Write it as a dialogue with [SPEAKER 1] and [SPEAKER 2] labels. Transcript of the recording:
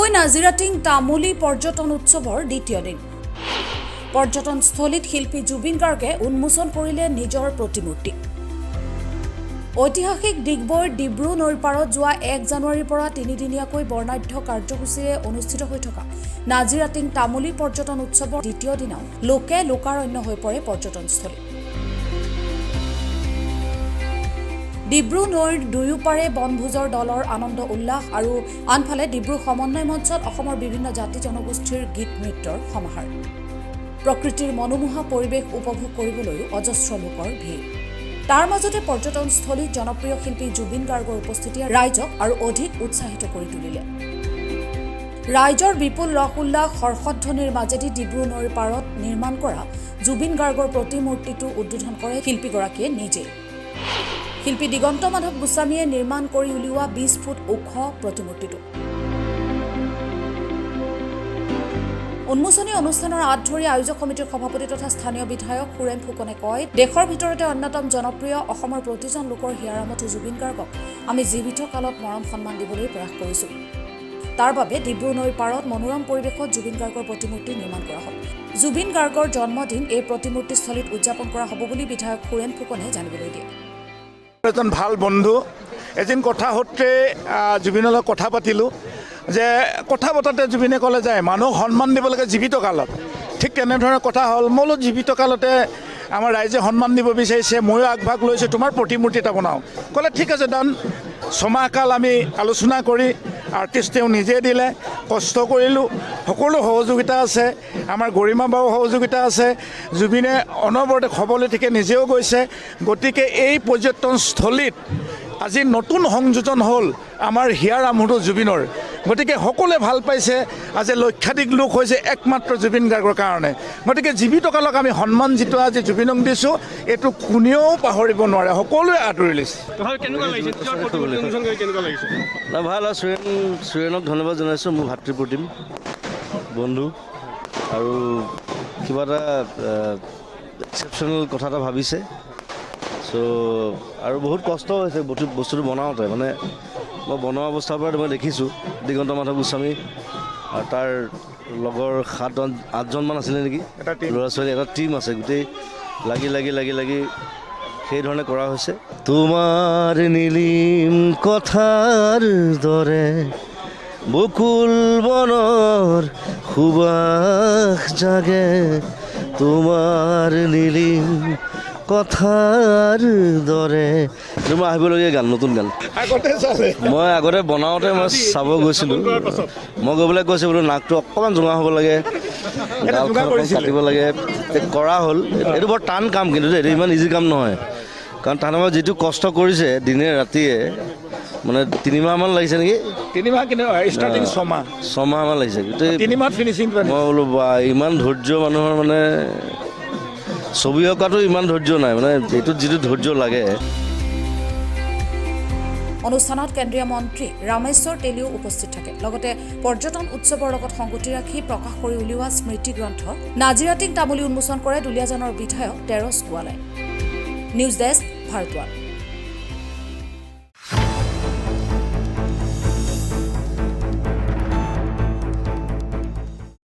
[SPEAKER 1] ডিগবৈ নাজিৰাটিং তামুলী পৰ্যটন উৎসৱৰ দ্বিতীয় দিন। পৰ্যটনস্থলীত শিল্পী জুবিন গাৰ্গে উন্মোচন কৰিলে নিজৰ প্ৰতিমূৰ্তি। ঐতিহাসিক ডিগবৈৰ ডিব্ৰু নৈৰ পাৰত যোৱা 1 জানুৱাৰীৰ পৰা তিনিদিনীয়াকৈ বৰ্ণাঢ্য কাৰ্যসূচীৰে অনুষ্ঠিত হৈ থকা নাজিৰাটিং তামুলী পৰ্যটন উৎসৱৰ দ্বিতীয় দিনাও লোকে লোকাৰণ্য হৈ পৰে পৰ্যটনস্থলী। ডিব্ৰু নৈৰ দুয়োপাৰে বনভোজৰ দলৰ আনন্দ উল্লাস আৰু আনফালে ডিব্ৰু সমন্বয় মঞ্চত অসমৰ বিভিন্ন জাতি জনগোষ্ঠীৰ গীত নৃত্যৰ সমাহাৰ। প্ৰকৃতিৰ মনোমোহা পৰিৱেশ উপভোগ কৰিবলৈও অজস্ৰ লোকৰ ভিৰ। তাৰ মাজতে পৰ্যটনস্থলীত জনপ্ৰিয় শিল্পী জুবিন গাৰ্গৰ উপস্থিতিয়ে ৰাইজক আৰু অধিক উৎসাহিত কৰি তুলিলে। ৰাইজৰ বিপুল ৰস উল্লাস, হৰ্ষধ্বনিৰ মাজেদি ডিব্ৰু নৈৰ পাৰত নিৰ্মাণ কৰা জুবিন গাৰ্গৰ প্ৰতিমূৰ্তিটো উদ্বোধন কৰে শিল্পীগৰাকীয়ে নিজেই। শিল্পী দিগন্ত মাধৱ গোস্বামীয়ে নিৰ্মাণ কৰি উলিওৱা 20 ফুট ওখ প্ৰতিমূৰ্তিটো। উন্মোচনী অনুষ্ঠানৰ আঁত ধৰি আয়োজক সমিতিৰ সভাপতি তথা স্থানীয় বিধায়ক সুৰেণ ফুকনে কয়, দেশৰ ভিতৰতে অন্যতম জনপ্ৰিয়, অসমৰ প্ৰতিজন লোকৰ হিয়াৰ আমঠু জুবিন গাৰ্গক আমি জীৱিত কালত মৰম সন্মান দিবলৈ প্ৰয়াস কৰিছোঁ। তাৰ বাবে ডিব্ৰু নৈৰ পাৰত মনোৰম পৰিৱেশত জুবিন গাৰ্গৰ প্ৰতিমূৰ্তি নিৰ্মাণ কৰা হ'ল। জুবিন গাৰ্গৰ জন্মদিন এই প্ৰতিমূৰ্তিস্থলীত উদযাপন কৰা হ'ব বুলি বিধায়ক সুৰেণ ফুকনে জানিবলৈ দিয়ে।
[SPEAKER 2] এজন ভাল বন্ধু। এদিন কথা সূত্ৰে জুবিনৰ লগত কথা পাতিলোঁ যে কথা বতাতে জুবিনে ক'লে যে মানুহক সন্মান দিব লাগে জীৱিত কালত। ঠিক তেনেধৰণৰ কথা হ'ল। মই বোলো, জীৱিত কালতে আমাৰ ৰাইজে সন্মান দিব বিচাৰিছে, ময়ো আগভাগ লৈছোঁ, তোমাৰ প্ৰতিমূৰ্তি এটা বনাওঁ। ক'লে, ঠিক আছে, ডান। ছমাহ কাল আমি আলোচনা কৰি, আৰ্টিষ্ট তেওঁ নিজে দিলে, কষ্ট কৰিলোঁ, সকলো সহযোগিতা আছে, আমাৰ গৰিমা বাও সহযোগিতা আছে, জুবিনে অনবৰতে খবৰ লৈ থাকে, নিজেও গৈছে। গতিকে এই পৰ্যটনস্থলীত আজি নতুন সংযোজন হ'ল আমাৰ হিয়াৰ আমঠু জুবিনৰ। গতিকে সকলোৱে ভাল পাইছে। আজি লক্ষাধিক লোক হৈছে একমাত্ৰ জুবিন গাৰ্গৰ কাৰণে। গতিকে জীৱিত কালক আমি সন্মান যিটো আজি জুবিনক দিছোঁ, এইটো কোনেও পাহৰিব নোৱাৰে, সকলোৱে আদৰি লৈছে।
[SPEAKER 3] তথাপি কেনেকুৱা লাগিছে? নিজৰ প্ৰতিমূৰ্তি উন্মোচন কৰি কেনেকুৱা লাগিছে?
[SPEAKER 4] না, ভাল। আৰু সুৰেণক ধন্যবাদ জনাইছোঁ। মোৰ ভাতৃ প্ৰতিম বন্ধু আৰু কিবা এটা এক্সেপশ্যনেল কথা এটা ভাবিছে। চ' আৰু বহুত কষ্ট হৈছে বস্তুটো বনাওঁতে। মানে মই বনোৱা অৱস্থাৰ পৰা মই দেখিছোঁ, দিগন্ত মাধৱ গোস্বামী আৰু তাৰ লগৰ সাতজন আঠজনমান আছিলে নেকি?
[SPEAKER 2] এটা team।
[SPEAKER 4] ল'ৰা ছোৱালী এটা টীম আছে, গোটেই লাগি লাগি লাগি লাগি সেইধৰণে কৰা হৈছে। তোমাৰ নীলিম কথাৰ দৰে বকুল বনৰ সুবাস জাগে, তোমাৰ নীলিম কথাৰ দৰে। এইটো মই আহিবলগীয়া গান, নতুন গান।
[SPEAKER 2] আগতে চালে।
[SPEAKER 4] মই আগতে বনাওঁতে মই চাব গৈছিলোঁ। মই গৈ পেলাই কৈছোঁ বোলো, নাকটো অকণমান জোঙা হ'ব লাগে, গালখন
[SPEAKER 2] জোঙা
[SPEAKER 4] অকণ
[SPEAKER 2] কৰিছিলে।
[SPEAKER 4] কাটিব লাগে। তে কৰা হ'ল। এইটো বৰ টান কাম কিন্তু দেই, এইটো ইমান ইজি কাম নহয়। কাৰণ তাত আমাৰ যিটো কষ্ট কৰিছে দিনে ৰাতিয়ে, মানে 3 মাহমান লাগিছে নেকি?
[SPEAKER 2] 3 মাহ, কিন্তু ষ্টাৰ্টিং 6 মাহ।
[SPEAKER 4] 6 মাহমান লাগিছে গোটেই।
[SPEAKER 2] 3 মাহত ফিনিচিং।
[SPEAKER 4] মই বোলো, বা, ইমান ধৈৰ্য মানুহৰ! মানে ছবি অঁকাটো ইমান ধৈৰ্য নাই, মানে এইটোত যিটো ধৈৰ্য লাগে।
[SPEAKER 1] অনুষ্ঠানত কেন্দ্ৰীয় মন্ত্ৰী ৰামেশ্বৰ তেলীও উপস্থিত থাকে। লগতে পৰ্যটন উৎসৱৰ লগত সংগতি ৰাখি প্ৰকাশ কৰি উলিওৱা স্মৃতিগ্ৰন্থ নাজিৰাটিং তামুলী উন্মোচন কৰে দুলীয়াজানৰ বিধায়ক তেৰছ গোৱালাই। News desk, Bharat one.